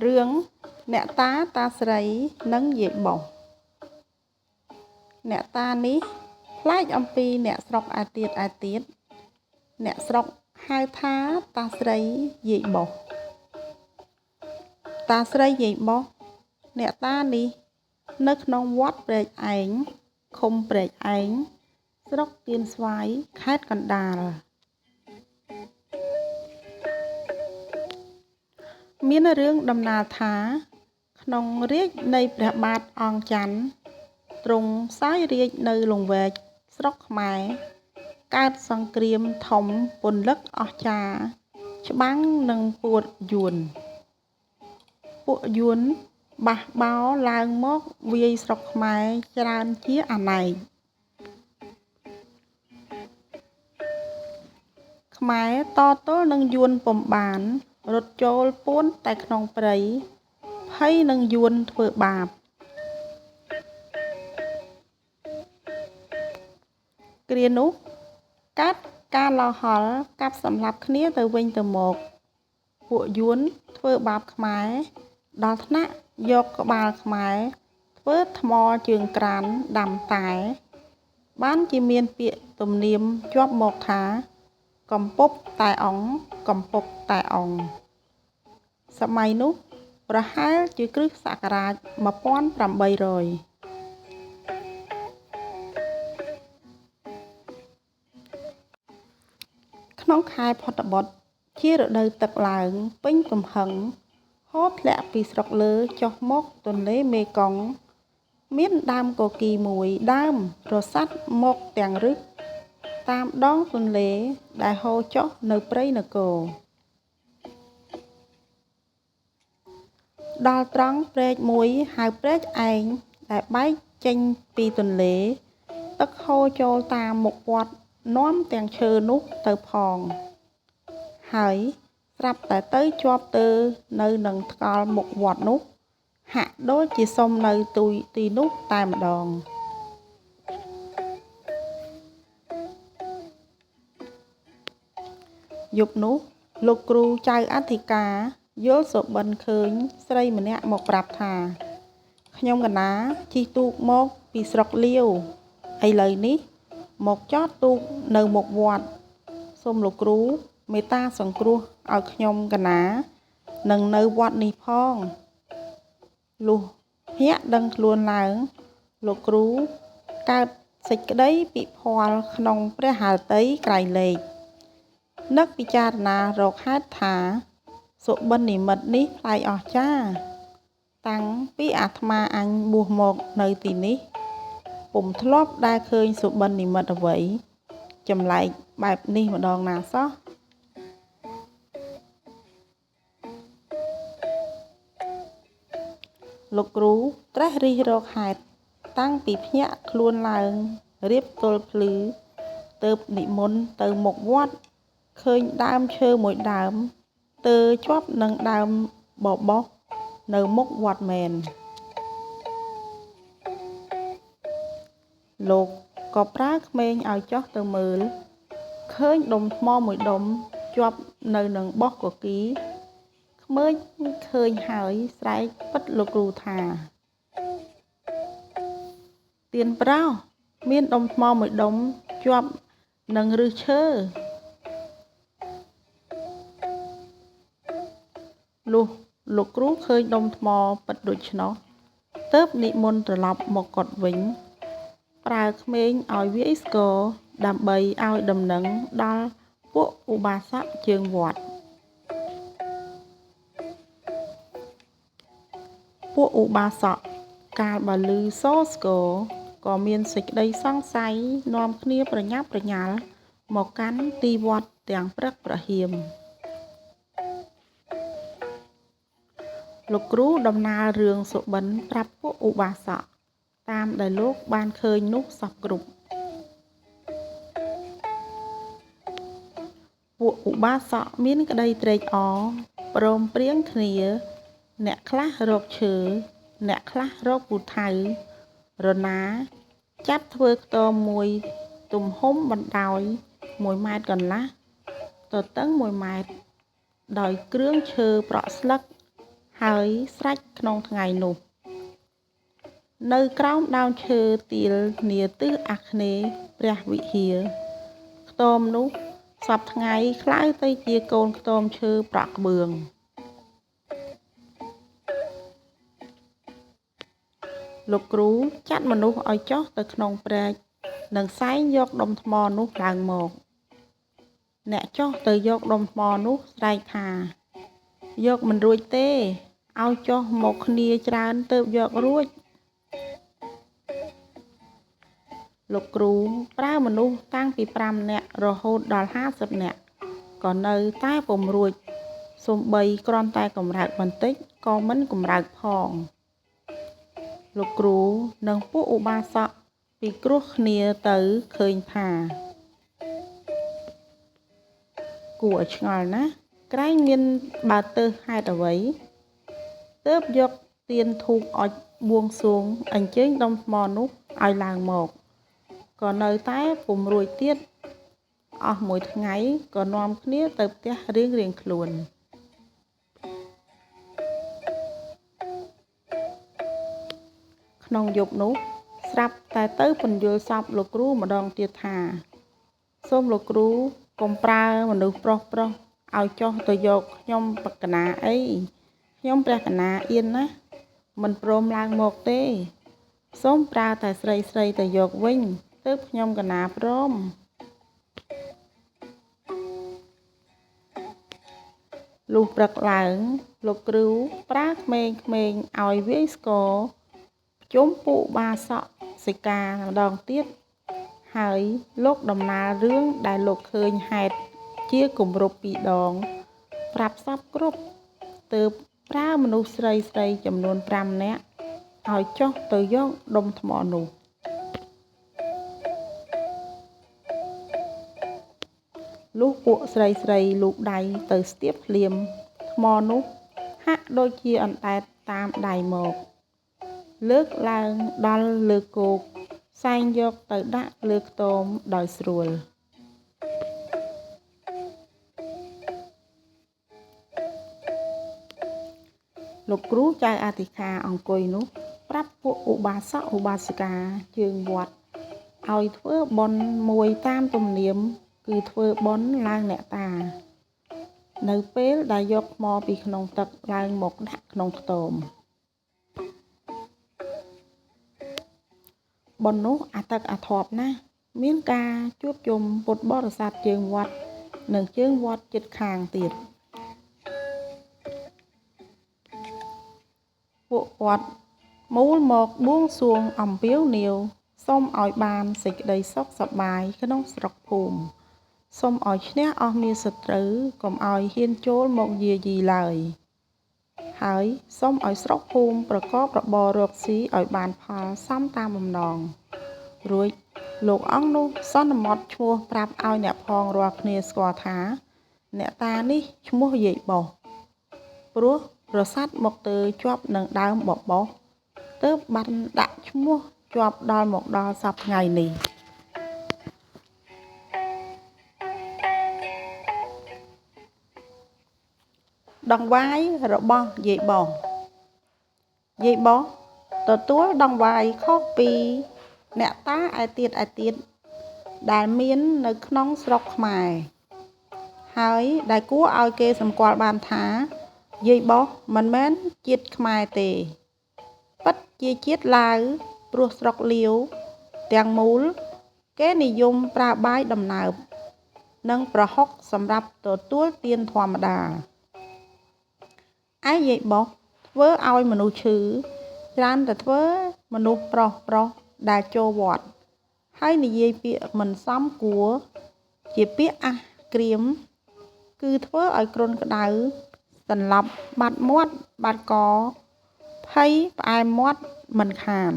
រឿងអ្នកតាតាស្រីនិងយាយបុស្សអ្នកតានេះប្លែកអំពីអ្នកស្រុកឯទៀតឯទៀតអ្នកស្រុកហៅថាតាស្រីយាយបុស្សតាស្រីយាយបុស្សអ្នកតានេះនៅក្នុងវត្តព្រែកឯងឃុំព្រែកឯងស្រុកកៀនស្វាយខេត្តកណ្ដាលមានរឿងដំណាលថាក្នុងរាជ្យនៃព្រះបាទអង្គច័ន្ទទ្រង់សោយរាជ្យនៅលង្វែកស្រុកខ្មែរកើតសង្គ្រាមធំពន្លឹកអស្ចារ្យច្បាំងនឹងពួកយួនពួកយួនបះបោរឡើងមកវាយស្រុកខ្មែរច្រើនជាអនេកខ្មែរតទល់នឹងយួនពុំបានរត់ចូលពួនតែក្នុងព្រៃភ័យនឹងយួនធ្វើបាបគ្រានោះកើតការឡហល់កាប់សម្លាប់គ្នាទៅវិញទៅមកពួកយួនធ្វើបាបខ្មែរដល់ថ្នាក់យកក្បាលខ្មែរធ្វើថ្មជើងក្រានដាំតែបានជាមានពាក្យទំនៀមជាប់មកថាកំពប់តែអង្គកំពុកតែអង្គសម័យនោះប្រហែលជាគ្រិស្តសករាជ1800ក្នុងខែផុតបុត្រជារដូវទឹកឡើងពេញទំហឹងហូរធ្លាក់ពីស្រុកលើចុះមកទន្លេមេគង្គមានដើមគគីរមួយដើមរសាត់មកទាំងឫសតាមដងទន្លេដែលហូរចុះនៅព្រៃនគរដល់ត្រង់ព្រែកមួយហៅព្រែកឯងដែលបែកចេញពីទន្លេទឹកហូរចូលតាមមុខវត្តនាំទាំងឈើនោះទៅផងហើយស្រាប់តែទៅជាប់ទើនៅនឹងថ្កល់មុខវត្តនោះហាក់ដូចជាសុំនៅទីនោះតែម្ដងយប់នោះលោកគ្រូចៅអធិការយល់សុបិនឃើញស្រីម្នាក់មកប្រាប់ថាខ្ញុំកណាជិះទូកមកពីស្រុកលាវឥឡូវនេះមកចតទូកនៅមុខវត្តសូមលោកគ្រូមេត្តាសង្គ្រោះឲ្យខ្ញុំកណានឹងនៅវត្តនេះផងលុះភ្ញាក់ដឹងខ្លួនឡើងលោកគ្រូកើតសេចក្តីពិភ័លក្នុងព្រះហឫទ័យក្រៃលែកនឹកពិចារណារកហេតុថាសុបិននិមិត្តនេះប្លែកអស្ចារ្យតាំងពីអាត្មាអញបួសមកនៅទីនេះពុំធ្លាប់ដែលឃើញសុបិននិមិត្តអ្វីចម្លែកបែបនេះម្ដងណាសោះលោកគ្រូត្រេះរិះរកហេតុតាំងពីភ្ញាក់ខ្លួនឡើងរៀបទល់ភ្លឺទៅនិមន្តទៅមុខវត្តឃើញដើមឈើមួយដើមទើជាប់នឹងដើមបបោសនៅមុខវត្តមែនលោកក៏ប្រើក្មេងឲ្យចុះទៅមើលឃើញដុំថ្មមួយដុំជាប់នៅនឹងបោះគគីរក្មេងឃើញហើយស្រែកពិតលោកគ្រូថាទៀនប្រោសមានដុំថ្មមួយដុំជាប់នឹងឫសឈើលុះលោកគ្រូឃើញដុំថ្មពិតដូច្នោះទើបនិមន្តត្រឡប់មកកុដិវិញប្រើក្មេងឲ្យវាយស្គរដើម្បីឲ្យដំណឹងដល់ពួកឧបាសកជើងវត្តពួកឧបាសកកាលបើឮសូរស្គរក៏មានសេចក្តីសង្ស័យនាំគ្នាប្រញាប់ប្រញាល់មកកាន់ទីវត្តទាំងព្រឹកប្រហៀមលោកគ្រូដំណើររឿងសុបិនប្រាប់ពួកឧបាសកតាមដែលលោកបានឃើញនោះសពគ្រប់ពួកឧបាសកមានក្តីត្រេកអរព្រមព្រៀងគ្នាអ្នកខ្លះរកឈើអ្នកខ្លះរកពូថៅរណាចាប់ធ្វើខ្ទមមួយទំហំបណ្ដោយ1ម៉ែត្រកន្លះទទឹង1ម៉ែត្រដោយគ្រឿងឈើប្រក់ស្លឹក ហើយស្រេចក្នុងថ្ងៃនោះ នៅក្រោមដើមឈើទាលនាទិសអាគ្នេយ៍ព្រះវិហារ ខ្ទមនោះសព្វថ្ងៃក្លាយទៅជាកូនខ្ទមឈើប្រក់ក្បឿង លោកគ្រូចាត់មនុស្សឲ្យចុះទៅក្នុងព្រែក និងសែងយកដុំថ្មនោះឡើងមក អ្នកចុះទៅយកដុំថ្មនោះស្រែកថា យកមិនរួចទេ ឲ្យចុះមកគ្នាច្រើនទើបយករួច លោកគ្រូប្រើមនុស្សតាំងពី5នាក់រហូតដល់50នាក់ ក៏នៅតែពុំរួច សូម្បីគ្រាន់តែកម្រើកបន្តិចក៏មិនកម្រើកផង លោកគ្រូនិងពួកឧបាសកពិគ្រោះគ្នាទៅឃើញថា គួរឲ្យឆ្ងល់ណាស់ ក្រែងមានបើទើសហេតុអ្វី ទើបយកទៀនធូបអុជបួងសួងអញ្ជើញដុំថ្មនោះឲ្យឡើងមក ក៏នៅតែពុំរួចទៀត អស់មួយថ្ងៃក៏នាំគ្នាទៅផ្ទះរៀងៗខ្លួន ក្នុងយប់នោះ ស្រាប់តែទៅពន្យល់សពលោកគ្រូម្ដងទៀតថា សូមលោកគ្រូកុំប្រើមនុស្សប្រុសៗឲ្យចុះទៅយកខ្ញុំព្រះកណាអី ខ្ញុំព្រះកណាអៀនណាស់ មិនព្រមឡើងមកទេ សូមប្រើតែស្រីៗទៅយកវិញ ទើបខ្ញុំកណាព្រម លុះព្រឹកឡើង លោកគ្រូប្រើក្មេងៗឲ្យវាយស្គរ ជុំពួកបាសកសិកាម្ដងទៀត ហើយលោកដំណាលរឿងដែលលោកឃើញហេតុជាគម្រប់ពីរដង ប្រាប់សព្វគ្រប់ ទើបប្រើមនុស្សស្រីៗចំនួន5នាក់ ឲ្យចុះទៅយកដុំថ្មនោះ លុះពួកស្រីៗលូកដៃទៅស្ទាបភ្លាម ថ្មនោះហាក់ដូចជាអណ្ដែតតាមដៃមក លើកឡើងដល់លើគោក សែងយកទៅដាក់លើខ្ទមដោយស្រួល លោកគ្រូចៅអធិការអង្គុយនោះ ប្រាប់ពួកឧបាសកឧបាសិកាជើងវត្ត ឲ្យធ្វើបុណ្យមួយតាមទំនៀម គឺធ្វើបុណ្យឡើងអ្នកតា នៅពេលដែលយកថ្មពីក្នុងទឹកឡើងមកដាក់ក្នុងខ្ទម បុណ្យនោះអាទឹកអាធប់ណាស់ មានការជួបជុំពុទ្ធបរិស័ទជើងវត្ត និងជើងវត្តជិតខាងទៀត ពួកគាត់មូលមកបួងសួងអំពាវនាវ សូមឲ្យបានសេចក្តីសុខសប្បាយក្នុងស្រុកភូមិ សូមឲ្យឈ្នះអស់មានសត្រូវ កុំឲ្យហ៊ានចូលមកយាយីឡើយ ហើយសូមឲ្យស្រុកភូមិប្រកបរបររកស៊ីឲ្យបានផលសមតាមបំណង រួចលោកអង្គនោះសន្មតឈ្មោះប្រាប់ឲ្យអ្នកផងរាល់គ្នាស្គាល់ថា អ្នកតានេះឈ្មោះយាយបោះ ព្រោះប្រសាទមកទើជាប់នឹងដើមបបោស ទើបបានដាក់ឈ្មោះជាប់ដល់មកដល់សព្វថ្ងៃនេះ ដង្វាយរបស់យាយបោះ យាយបោះទទួលដង្វាយខុសពីអ្នកតាឯទៀតឯទៀតដែលមាននៅក្នុងស្រុកខ្មែរ ហើយដែលគួរឲ្យគេសម្គាល់បានថា យាយបោះមិនមែនជាតិខ្មែរទេ ពិតជាជាតិឡាវ ព្រោះស្រុកលាវទាំងមូល គេនិយមប្រើបាយដំណើប និងប្រហុកសម្រាប់ទទួលទានធម្មតា ឯយាយបោះធ្វើឲ្យមនុស្សឈឺ ច្រើនតែធ្វើមនុស្សប្រុសៗដែលចូលវត្ត ហើយនិយាយពាក្យមិនសមគួរ ជាពាក្យអាសក្រៀម គឺធ្វើឲ្យគ្រុនក្តៅ សន្លប់បាត់មាត់បាត់ក ភ័យផ្អែមមាត់មិនខាន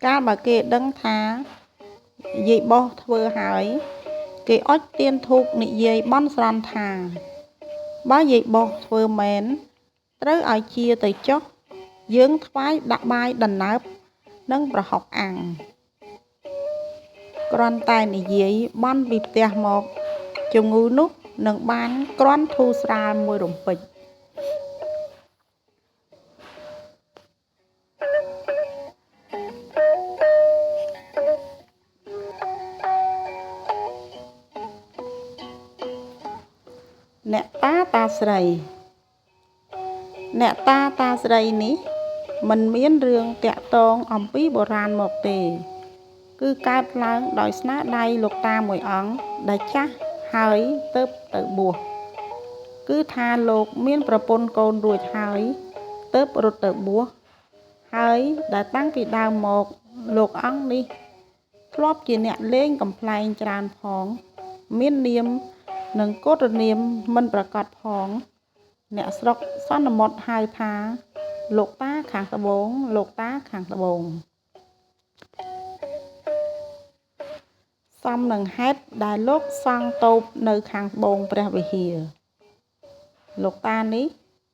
កាលបើគេដឹងថាយាយបោះធ្វើហើយ គេអុជទៀនធូបនិយាយបន់ស្រន់ថា បើយាយបោះធ្វើមែន ត្រូវឲ្យជាទៅចុះ យើងថ្វាយដាក់បាយដំណើប និងប្រហុកអាំង គ្រាន់តែនិយាយបន់ពីផ្ទះមក ជំងឺនោះនឹងបានគ្រាន់ធូរស្រាលមួយរំពេច។ អ្នកតាតាស្រី អ្នកតាតាស្រីនេះ មិនមានរឿងទាក់ទងអំពីបុរាណមកទេ គឺកើតឡើងដោយស្នាដៃលោកតាមួយអង្គដែលចាស់ហើយទើបទៅបួស គឺថាលោកមានប្រពន្ធកូនរួចហើយទើបរត់ទៅបួស ហើយដែលតាំងពីដើមមកលោកអង្គនេះធ្លាប់ជាអ្នកលេងកំប្លែងច្រើនផង មាននាមនិងគោត្តនាមមិនប្រាកដផង អ្នកស្រុកសន្មតហៅថាលោកតាខាងត្បូង លោកតាខាងត្បូង សមនឹងហេតុដែលលោកសង់តូបនៅខាងត្បូងព្រះវិហារ លោកតានេះ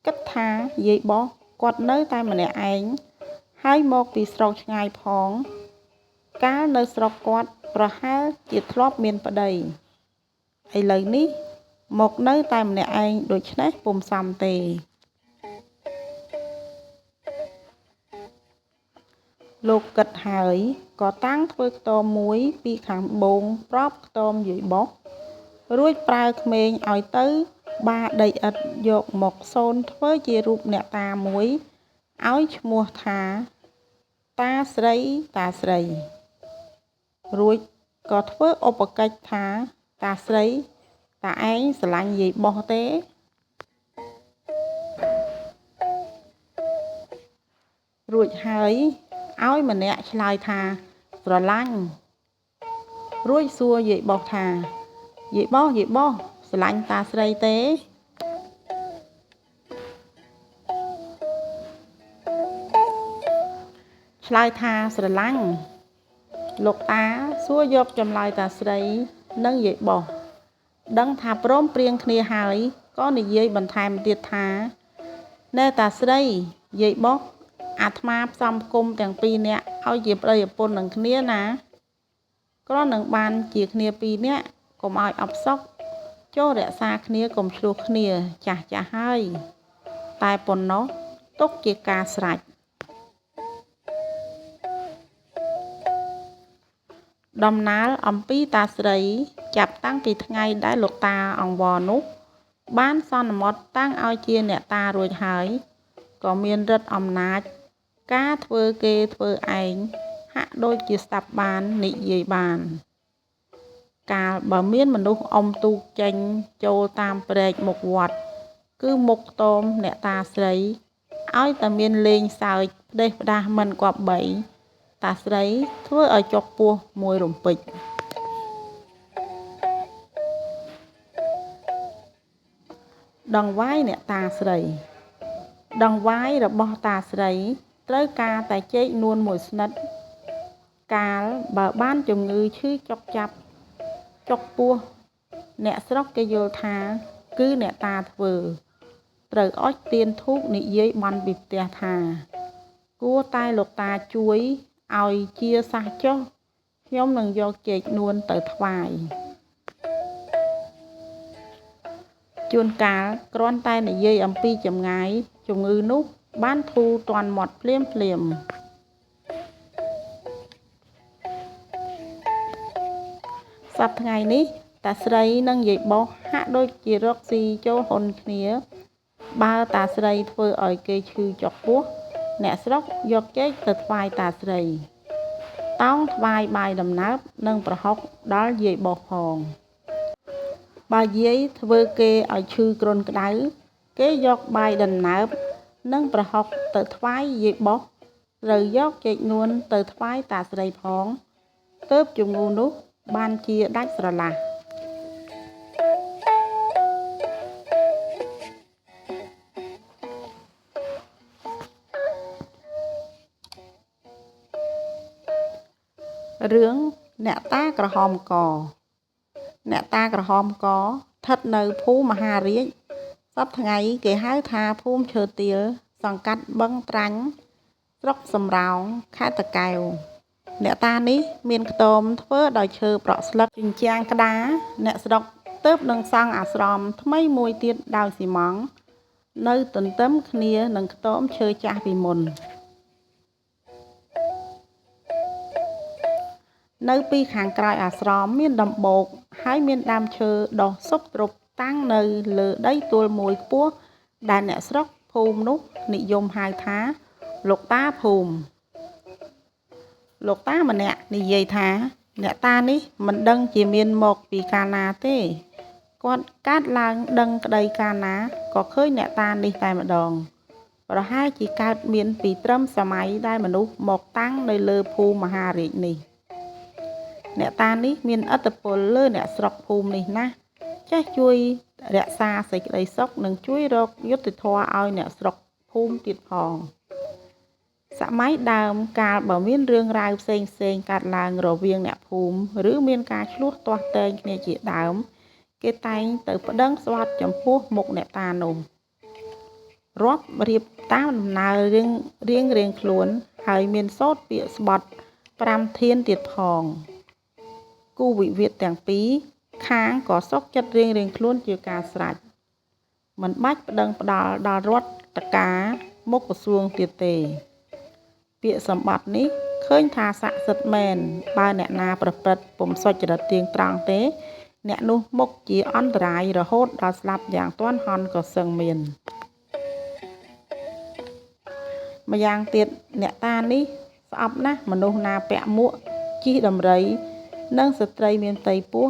គិតថាយាយបោះគាត់នៅតែម្នាក់ឯង ហើយមកពីស្រុកឆ្ងាយផង កាលនៅស្រុកគាត់ប្រហែលជាធ្លាប់មានប្តី ឥឡូវនេះមកនៅតែម្នាក់ឯងដូច្នេះពុំសមទេ លោកគិតហើយក៏តាំងធ្វើខ្ទមមួយពីខាងត្បូងប្របខ្ទមយាយបោះ រួចប្រើក្មេងឲ្យទៅបាដីឥដ្ឋយកមកសូនធ្វើជារូបអ្នកតាមួយឲ្យឈ្មោះថាតាស្រីតាស្រី រួចក៏ធ្វើឧបកិច្ចថាតាស្រីតាឯងស្រឡាញ់យាយបោះទេ រួចហើយឲ្យម្នាក់ឆ្លើយថាស្រឡាញ់ រួចសួរយាយបោះថាយាយបោះយាយបោះស្រឡាញ់តាស្រីទេ ឆ្លើយថាស្រឡាញ់ លោកតាសួរយកចម្លើយតាស្រីនិងយាយបោះ ដឹងថាព្រមព្រៀងគ្នាហើយក៏និយាយបន្ថែមទៀតថា ណែតាស្រីយាយបោះអាត្មាផ្សំផ្គុំទាំងពីរនាក់ឲ្យជាប្តីប្រពន្ធនឹងគ្នាណា គ្រាន់នឹងបានជាគ្នាពីរនាក់កុំឲ្យអផ្សុក ចូលរក្សាគ្នាកុំឈ្លោះគ្នាចាស់ចាស់ហើយ តែប៉ុណ្ណោះទុកជាការស្រេច ដំណើរអំពីតាស្រីចាប់តាំងពីថ្ងៃដែលលោកតាអង្វរនោះបានសន្មតតាំងឲ្យជាអ្នកតារួចហើយ ក៏មានឫទ្ធិអំណាចការធ្វើគេធ្វើឯងហាក់ដូចជាស្ដាប់បាននិយាយបាន កាលបើមានមនុស្សអុំទូកចេញចូលតាមព្រែកមុខវត្ត គឺមុខខ្ទមអ្នកតាស្រីឲ្យតែមានលេងសើចផ្ដេសផ្ដាសមិនគប្បី តាស្រីធ្វើឲ្យចុកពោះមួយរំពេច ដង្វាយអ្នកតាស្រី ដង្វាយរបស់តាស្រីត្រូវការតែចេកនួនមួយស្និត កាលបើបានជំងឺឈឺចុកចាប់ចុកពោះ អ្នកស្រុកគេយល់ថាគឺអ្នកតាធ្វើ ត្រូវអុជទៀនធូបនិយាយបន់ពីផ្ទះថា គួរតែលោកតាជួយឲ្យជាសះចុះ ខ្ញុំនឹងយកចេកនួនទៅថ្វាយ ជួនកាលគ្រាន់តែនិយាយអំពីចម្ងាយជំងឺនោះបានធូរទាន់មាត់ភ្លាមភ្លាម សប្តាហ៍ថ្ងៃនេះតាស្រីនិងយាយបោះហាក់ដូចជារកស៊ីចូលហ៊ុនគ្នា បើតាស្រីធ្វើឲ្យគេឈឺចុកពោះ អ្នកស្រុកយកចេកទៅថ្វាយតាស្រី តោងថ្វាយបាយដំណើបនិងប្រហុកដល់យាយបោះផង បើយាយធ្វើគេឲ្យឈឺគ្រុនក្តៅ គេយកបាយដំណើបនិងប្រហុកទៅថ្វាយយាយបោះ ត្រូវយកចេកនួនទៅថ្វាយតាស្រីផង ទើបជំងឺនោះបានជាដាច់ស្រឡះ រឿងអ្នកតាក្រហមក អ្នកតាក្រហមកស្ថិតនៅភូមិមហារាជ សព្វថ្ងៃគេហៅថាភូមិឈើទាល សង្កាត់បឹងត្រាញ់ ស្រុកសំរោង ខេត្តតាកែវ អ្នកតានេះមានខ្ទមធ្វើដោយឈើប្រក់ស្លឹកជញ្ជាំងក្តារអ្នកស្រុកទើបនឹងសង់អាស្រមថ្មីមួយទៀតដោយស៊ីម៉ង់នៅទន្ទឹមគ្នានឹងខ្ទមឈើចាស់ពីមុននៅពីខាងក្រោយអាស្រមមានដំបូកហើយមានដើមឈើដុះសុបទ្រពតាំងនៅលើដីទួលមួយខ្ពស់ដែលអ្នកស្រុកភូមិនោះនិយមហៅថាលោកតាភូមិលោកតាម្នាក់និយាយថាអ្នកតានេះមិនដឹងជាមានមកពីកាលណាទេគាត់កើតឡើងដឹងក្តីកាលណាក៏ឃើញអ្នកតានេះតែម្ដងប្រហែលជាកើតមានពីត្រឹមសម័យដែលមនុស្សមកតាំងនៅលើភូមិមហារាជនេះអ្នកតានេះមានឥទ្ធិពលលើអ្នកស្រុកភូមិនេះណាស់ចេះជួយរក្សាសេចក្តីសុខនិងជួយរកយុត្តិធម៌ឲ្យអ្នកស្រុកភូមិទៀតផងសម័យដើមកាលបើមានរឿងរ៉ាវផ្សេងៗកើតឡើងរវាងអ្នកភូមិឬមានការឈ្លោះទាស់ទែងគ្នាជាដើមគេតែងទៅប្តឹងស្បថចំពោះមុខអ្នកតានោះរាប់រៀបតាមដំណើររៀងៗខ្លួនហើយមានសូត្រពាក្យស្បថ5ធានទៀតផងគូវិវាទទាំងពីរខាងក៏សុខចិត្តរៀងៗខ្លួនជាការស្រេចមិនបាច់ប្តឹងផ្ដាល់ដល់រដ្ឋការមុខក្រសួងទៀតទេពាក្យសម្បត្តិនេះឃើញថាស័ក្តិសិទ្ធិមែនបើអ្នកណាប្រព្រឹត្តពុំសុចរិតទៀងត្រង់ទេអ្នកនោះមុខជាអន្តរាយរហូតដល់ស្លាប់យ៉ាងទាន់ហន់ក៏សឹងមានម្យ៉ាងទៀតអ្នកតានេះស្អប់ណាស់មនុស្សណាពាក់មួកជិះដំរីនិងស្ត្រីមានផ្ទៃពោះ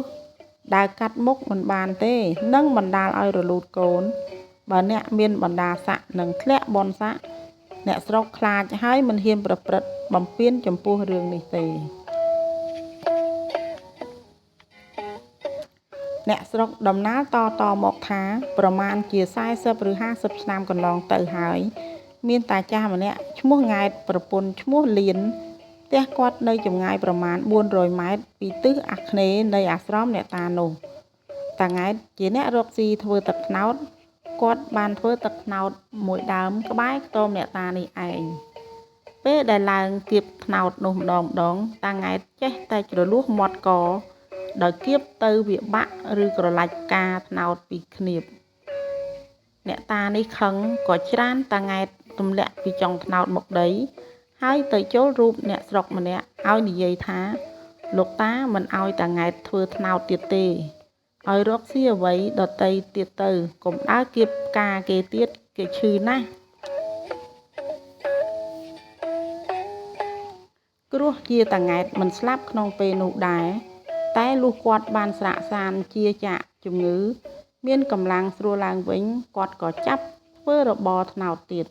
ដើរកាត់មុខមិនបានទេនិងបណ្ដាលឲ្យរលូតកូនបើអ្នកមានបណ្ដាស័ក្តិនិងធ្លាក់បុណ្យស័ក្តិអ្នកស្រុកខ្លាចហើយមិនហ៊ានប្រព្រឹត្តបំពានចំពោះរឿងនេះទេអ្នកស្រុកដំណាលតមកថាប្រមាណជា40ឬ50ឆ្នាំកន្លងទៅហើយមានតាចាស់ម្នាក់ឈ្មោះង៉ែតប្រពន្ធឈ្មោះលៀនផ្ទះគាត់នៅចម្ងាយប្រមាណ400ម៉ែត្រពីទិសអាគ្នេយ៍នៃអាស្រមអ្នកតានោះតាង៉ែតជាអ្នករកស៊ីធ្វើទឹកត្នោតគាត់បានធ្វើទឹកត្នោតមួយដើមក្បែរខ្ទមអ្នកតានេះឯងពេលដែលឡើងគៀបត្នោតនោះម្ដងតាង៉ែតចេះតែជ្រលួសមាត់កដោយគៀបទៅវាបាក់ឬក្រឡាច់ផ្កាត្នោតពីគ្នាបអ្នកតានេះខឹងក៏ច្រានតាង៉ែតទម្លាក់ពីចុងត្នោតមកដីហើយទៅចូលរូបអ្នកស្រុកម្នាក់ឲ្យនិយាយថាលោកតាមិនឲ្យតាង៉ែតធ្វើត្នោតទៀតទេឲ្យរកស៊ីអ្វីដតីទៀតទៅកុំដើរគៀបផ្កាគេទៀតគេឈឺណាស់គ្រោះជាតាង៉ែតមិនស្លាប់ក្នុងពេលនោះដែរតែលុះគាត់បានស្រាកសានជាចាកជំងឺមានកម្លាំងស្រួលឡើងវិញគាត់ក៏ចាប់ធ្វើរបរត្នោតទៀត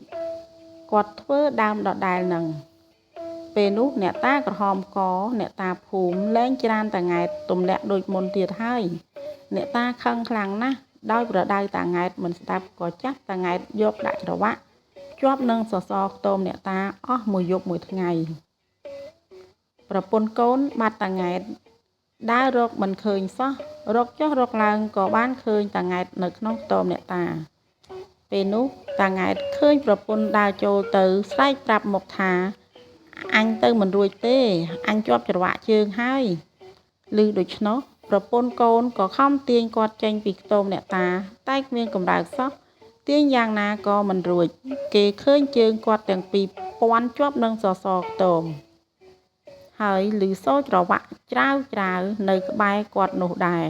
គាត់ធ្វើដើមដដែលនឹងពេលនោះអ្នកតាក្រហមកអ្នកតាភូមិលែងច្រានតាង៉ែតទម្លាក់ដូចមុនទៀតហើយអ្នកតាខឹងខ្លាំងណាស់ដោយប្រដៅតាង៉ែតមិនស្ដាប់ក៏ចាប់តាង៉ែតយកដាក់ច្រវាក់ជាប់នឹងសសរខ្ទមអ្នកតាអស់មួយយប់មួយថ្ងៃប្រពន្ធកូនបាត់តាង៉ែតដើររកមិនឃើញសោះរកចុះរកឡើងក៏បានឃើញតាង៉ែតនៅក្នុងខ្ទមអ្នកតាពេលនោះតាង៉ែតឃើញប្រពន្ធដើរចូលទៅស្រែកប្រាប់មកថាអញទៅមិនរួចទេអញជាប់ច្រវាក់ជើងហើយឮដូច្នោះប្រពន្ធកូនក៏ខំទាញគាត់ចេញពីខ្ទមអ្នកតាតែគ្មានកម្រើកសោះទាញយ៉ាងណាក៏មិនរួចគេឃើញជើងគាត់ទាំងពីរពាន់ជាប់នឹងសសរខ្ទមហើយឮសូរច្រវាក់ច្រាវៗនៅក្បែរគាត់នោះដែរ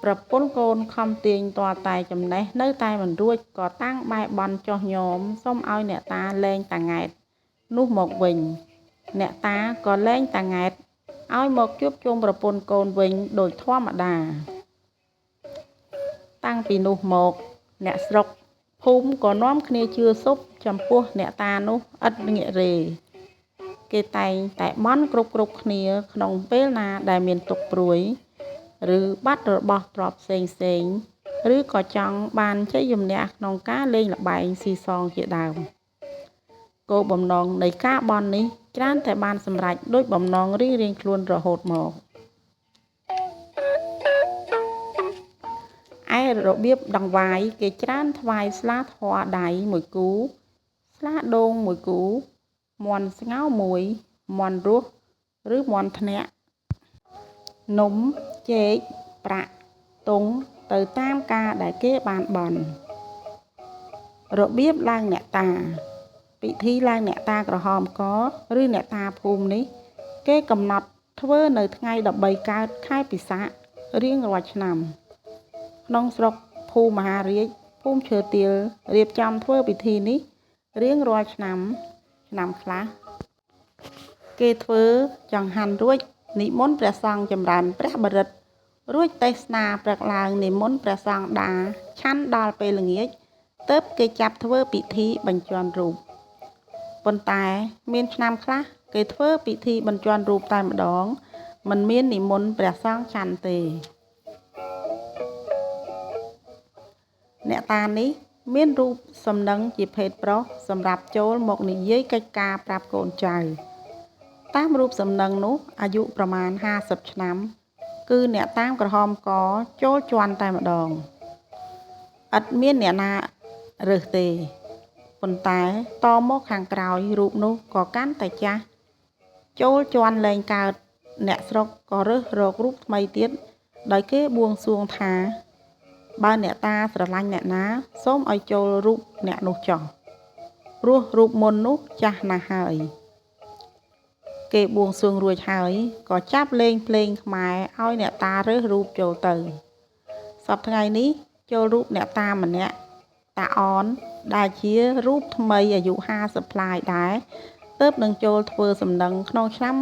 ប្រពន្ធកូនខំទាញទាល់តែចំណេះនៅតែមិនរួចក៏តាំងបែរបន់ចុះញោមសុំឲ្យអ្នកតាលែងតាង៉ែតនោះមកវិញអ្នកតាក៏លែងតាង៉ែតឲ្យមកជួបជុំប្រពន្ធកូនវិញដូចធម្មតាតាំងពីនោះមកអ្នកស្រុកភូមិក៏នាំគ្នាជឿសុបចំពោះអ្នកតានោះឥតងាករេគេតែងតែបន់គ្រប់គ្នាក្នុងពេលណាដែលមានទុក្ខព្រួយឬបាត់របស់ទ្រព្យផ្សេងៗឬក៏ចង់បានជ័យជំនះក្នុងការលេងល្បែងស៊ីសងជាដើមគោលបំណងនៃការបន់នេះច្រើនតែបានសម្រេចដូចបំណងរៀងៗខ្លួនរហូតមក ឯរបៀបដង្វាយគេច្រើនថ្វាយស្លាធម៌ដៃមួយគូ ស្លាដូងមួយគូ មាន់ស្ងោរមួយ មាន់រស់ឬមាន់ធ្នាក់ នំ ចេក ប្រាក់ ទង់ទៅតាមការដែលគេបានបន់ របៀបឡើងអ្នកតា ពិធីឡើងអ្នកតាក្រហមក ឬអ្នកតាភូមិនេះ គេកំណត់ធ្វើនៅថ្ងៃ13កើតខែពិសាខរៀងរាល់ឆ្នាំ ក្នុងស្រុកភូមិមហារាជភូមិឈើទាលរៀបចំធ្វើពិធីនេះរៀងរាល់ឆ្នាំ ឆ្នាំខ្លះគេធ្វើចង្ហាន់រួចនិមន្តព្រះសង្ឃចម្រើនព្រះបរិត្តរួចទេសនាព្រឹកឡើងនិមន្តព្រះសង្ឃដាឆាន់ដល់ពេលល្ងាចទើបគេចាប់ធ្វើពិធីបញ្ជាន់រូបប៉ុន្តែមានឆ្នាំខ្លះគេធ្វើពិធីបញ្ជាន់រូបតែម្ដងមិនមាននិមន្តព្រះសង្ឃឆាន់ទេអ្នកតានេះមានរូបសំណឹងជាភេទប្រុសសម្រាប់ចូលមកនិយាយកិច្ចការប្រាប់កូនចៅតាមរូបសំណឹងនោះអាយុប្រមាណ50ឆ្នាំគឺអ្នកតាមក្រហមកចូលជន់តែម្ដងឥតមានអ្នកណារើសទេប៉ុន្តែតមកខាងក្រោយរូបនោះក៏កាន់តែចាស់ចូលជន់លែងកើតអ្នកស្រុកក៏រើសរករូបថ្មីទៀតដោយគេបួងសួងថាបើអ្នកតាស្រឡាញ់អ្នកណាសូមឲ្យចូលរូបអ្នកនោះចោះព្រោះរូបមុននោះចាស់ណាស់ហើយគេបួងសួងរួចហើយក៏ចាប់លេងភ្លេងខ្មែរឲ្យអ្នកតារើសរូបចូលទៅសប្តាហ៍ថ្ងៃនេះចូលរូបអ្នកតាម្នាក់តាអនដែលជារូបថ្មីអាយុ50ប្លាយដែរទើបនឹងចូលធ្វើសំណឹងក្នុងឆ្នាំ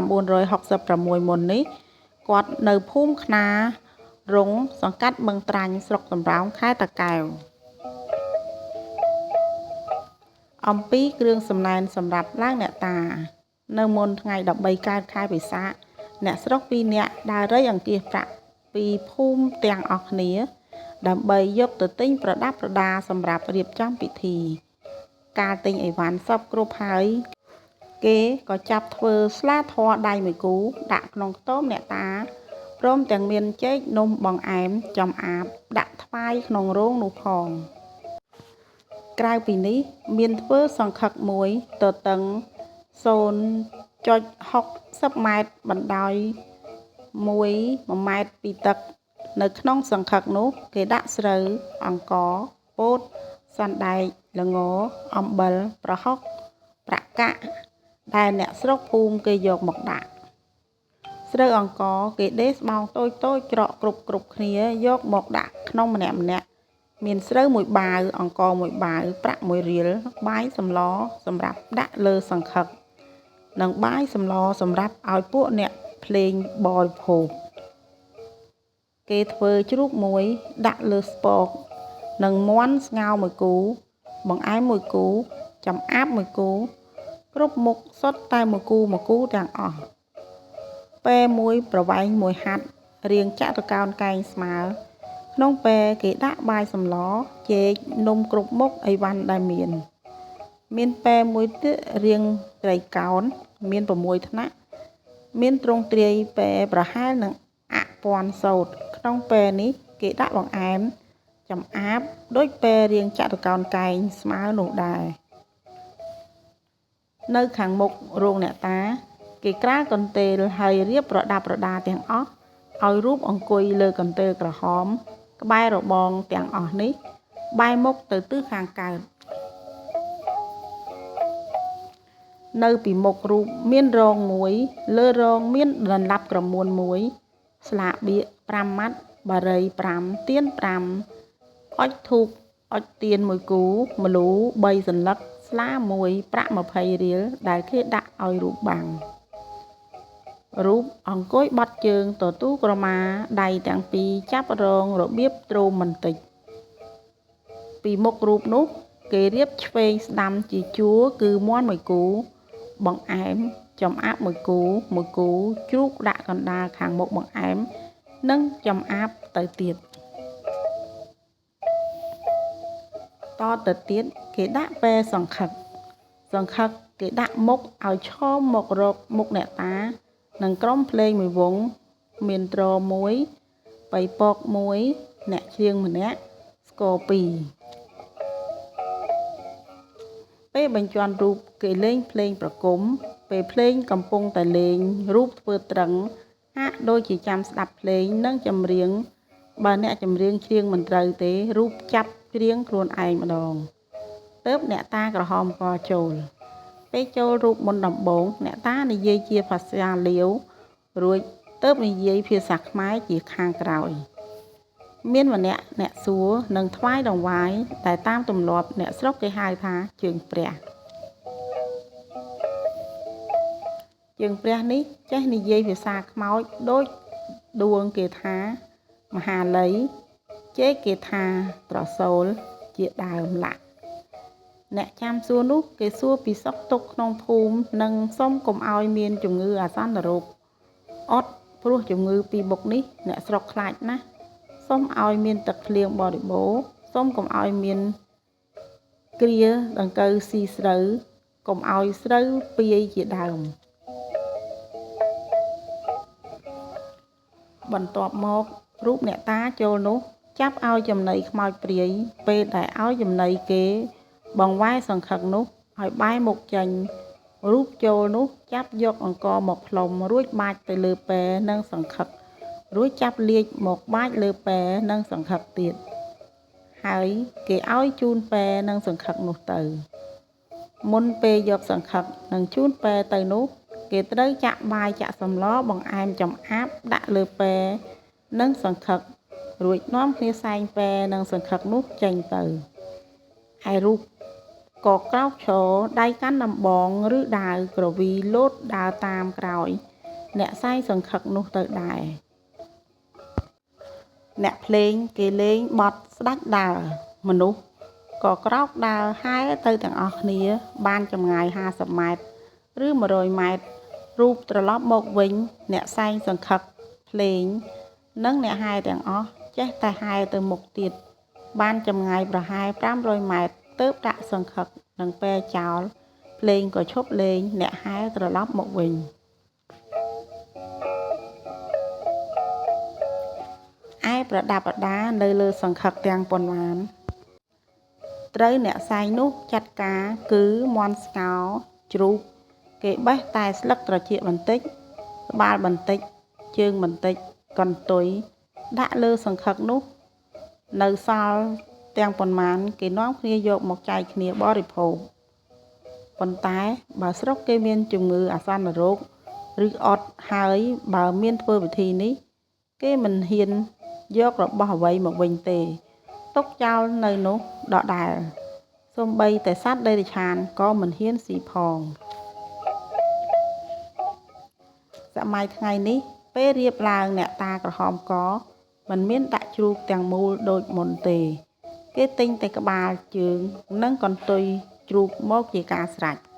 1966មុននេះគាត់នៅភូមិខ្នារងសង្កាត់បឹងត្រាញ់ស្រុកសំរោងខេត្តតាកែវអំពីគ្រឿងសំណែនសម្រាប់ឡើងអ្នកតានៅមុនថ្ងៃ13កើតខែពិសាខអ្នកស្រុក2នាក់ដើររៃអង្គាសប្រាក់ពីភូមិទាំងអស់គ្នាដើម្បីយកទៅទិញប្រដាប់ប្រដាសម្រាប់រៀបចំពិធីកាលទិញអីវ៉ាន់សពគ្រប់ហើយគេក៏ចាប់ធ្វើស្លាធម៌ដៃមួយគូដាក់ក្នុងខ្ទមអ្នកតាព្រមទាំងមានចេកនំបង្អែមចំអាបដាក់ថ្វាយក្នុងរោងនោះផងក្រៅពីនេះមានធ្វើសង្ឃឹកមួយទទឹង 0.60 ម៉ែត្របណ្ដោយ1ម៉ែត្រពីទឹកនៅក្នុងសង្ឃឹកនោះគេដាក់ស្រូវអង្ករពោតសណ្ដែកល្ងអំបិលប្រហុកប្រាក់កាក់ដែលអ្នកស្រុកភូមិគេយកមកដាក់ស្រូវអង្ករគេដេរស្បោងតូចៗច្រកគ្រប់គ្នាយកមកដាក់ក្នុងម្នាក់ៗមានស្រូវមួយបាវអង្ករមួយបាវប្រាក់1រៀលបាយសម្លសម្រាប់ដាក់លើសង្ឃឹកនិងបាយសម្លសម្រាប់ឲ្យពួកអ្នកភ្លេងបរិភោគគេធ្វើជ្រូកមួយដាក់លើស្ពកនិងមាន់ស្ងោរមួយគូបង្អែមមួយគូចំអាបមួយគូគ្រប់មុខសុទ្ធតែមួយគូមួយគូទាំងអស់ពែមួយប្រវែងមួយហាត់រាងចតុកោណកែងស្មើក្នុងពែគេដាក់បាយសម្លចេកនំគ្រប់មុខអីវ៉ាន់ដែលមានពែមួយទៀតរាងត្រីកោណមាន6ថ្នាក់មានទ្រង់ទ្រាយពែប្រហែលនឹងអពាន់សូត្រក្នុងពែនេះគេដាក់បង្អែមចំអាបដូចពែរាងចតុកោណកែងស្មើនោះដែរនៅខាងមុខរោងអ្នកតាគេក្រាលកន្ទេលហើយរៀបប្រដាប់ប្រដាទាំងអស់ឲ្យរូបអង្គុយលើកន្ទេលក្រហមក្បែររបងទាំងអស់នេះបែរមុខទៅទិសខាងកើតនៅពីមុខរូបមានរោងមួយលើរោងមានដន្លាប់ក្រមួនមួយស្លាបៀក5ម៉ាត់បារី5ទៀន5អុជធូបអុជទៀនមួយគូម្លូ3សន្លឹកស្លាមួយប្រាក់20រៀលដែលគេដាក់ឲ្យរូបបាំងរូបអង្គុយបត់ជើងទទូក្រមាដៃទាំងពីរចាប់រងរបៀបទ្រោមបន្តិចពីមុខរូបនោះគេរៀបឆ្វេងស្ដាំជាជួរគឺមាន់មួយគូបង្អែមចំអាបមួយគូមួយគូជ្រូកដាក់កណ្ដាលខាងមុខបង្អែមនិងចំអាបទៅទៀតតទៅទៀតគេដាក់ពែសង្ឃឹកសង្ឃឹកគេដាក់មុខឲ្យឈមមករកមុខអ្នកតានិងក្រុមភ្លេងមួយវងមានទ្រមួយបៃពកមួយ អ្នកច្រៀងម្នាក់ ស្គរពីរ ពេលបញ្ជាន់រូបគេលេងភ្លេងប្រគំ ពេលភ្លេងកំពុងតែលេងរូបធ្វើត្រឹង ហាក់ដូចជាចាំស្ដាប់ភ្លេងនិងចម្រៀង បើអ្នកចម្រៀងច្រៀងមិនត្រូវទេ រូបចាប់ច្រៀងខ្លួនឯងម្ដង ទើបអ្នកតាក្រហមកចូល ពេលចូលរូបមុនដំបូង អ្នកតានិយាយជាភាសាលាវ រួចទើបនិយាយភាសាខ្មែរជាខាងក្រោយ មានម្នាក់អ្នកសួរនិងថ្វាយដង្វាយ ដែលតាមទម្លាប់អ្នកស្រុកគេហៅថាជើងព្រះ ជើងព្រះនេះចេះនិយាយភាសាខ្មោចដូចដួងគេថាមហាលី ចេកគេថាត្រសូលជាដើមឡាក់ អ្នកចាំសួរនោះគេសួរពីសុខទុក្ខក្នុងភូមិនិងសុំកុំឲ្យមានជំងឺអាសន្នរោគអត់ ព្រោះជំងឺពីរបុកនេះអ្នកស្រុកខ្លាចណាស់ សុំឲ្យមានទឹកភ្លៀងបរិបូរណ៍ សុំកុំឲ្យមានគ្រាដង្កូវស៊ីស្រូវ កុំឲ្យស្រូវពាយជាដើម បន្ទាប់មករូបអ្នកតាចូលនោះចាប់ឲ្យចំណីខ្មោចព្រាយ ពេលដែលឲ្យចំណីគេបង្វែរសង្ឃឹកនោះឲ្យបែរមុខចេញ រូបចូលនោះចាប់យកអង្ករមកផ្លុំរួចបាចទៅលើពែនិងសង្ឃឹក រួចចាប់លាជមកបាចលើពែនិងសង្ឃឹកទៀត ហើយគេឲ្យជូនពែនិងសង្ឃឹកនោះទៅ មុនពេលយកសង្ឃឹកនិងជូនពែទៅនោះ គេត្រូវចាក់បាយចាក់សម្លបង្អែមចំអាបដាក់លើពែនិងសង្ឃឹក រួចនាំគ្នាសែងពែនិងសង្ឃឹកនោះចេញទៅ ឯរូបក៏ក្រោកឈរដៃកាន់ដំបងឬដាវក្រវីលោតដើរតាមក្រោយ អ្នកសែងសង្ឃឹកនោះទៅដែរ អ្នកភ្លេងគេលេងបទស្ដេចដើរ មនុស្សក៏ក្រោកដើរហែទៅទាំងអស់គ្នា បានចម្ងាយ50ម៉ែត្រឬ100ម៉ែត្រ រូបត្រឡប់មកវិញ អ្នកសែងសង្ឃឹកភ្លេងនិងអ្នកហែទាំងអស់ចេះតែហែទៅមុខទៀត បានចម្ងាយប្រហែល500ម៉ែត្រទើបដាក់សង្ឃឹកនិងពែចោល ភ្លេងក៏ឈប់លេង អ្នកហែត្រឡប់មកវិញ ឯប្រដាប់ប្រដានៅលើសង្ឃឹកទាំងប៉ុន្មាន ត្រូវអ្នកសែងនោះចាត់ការគឺមាន់ស្ងោជ្រូក គេបេះតែស្លឹកត្រចៀកបន្តិច ក្បាលបន្តិច ជើងបន្តិច កន្ទុយ ដាក់លើសង្ឃឹកនោះ នៅសល់ទាំងប៉ុន្មានគេនាំគ្នាយកមកចែកគ្នាបរិភោគ ប៉ុន្តែបើស្រុកគេមានជំងឺអាសន្នរោគឬអត់ហើយបើមានធ្វើពិធីនេះ គេមិនហ៊ានយករបស់អ្វីមកវិញទេ ទុកចោលនៅនោះដដែល សូម្បីតែសត្វតិរច្ឆានក៏មិនហ៊ានស៊ីផង សម័យថ្ងៃនេះពេលរៀបឡើងអ្នកតាក្រហមកមិនមានដាក់ជ្រូកទាំងមូលដូចមុនទេ គេទិញតែក្បាលជើងនិងកន្ទុយជ្រូកមកជាការស្រេច។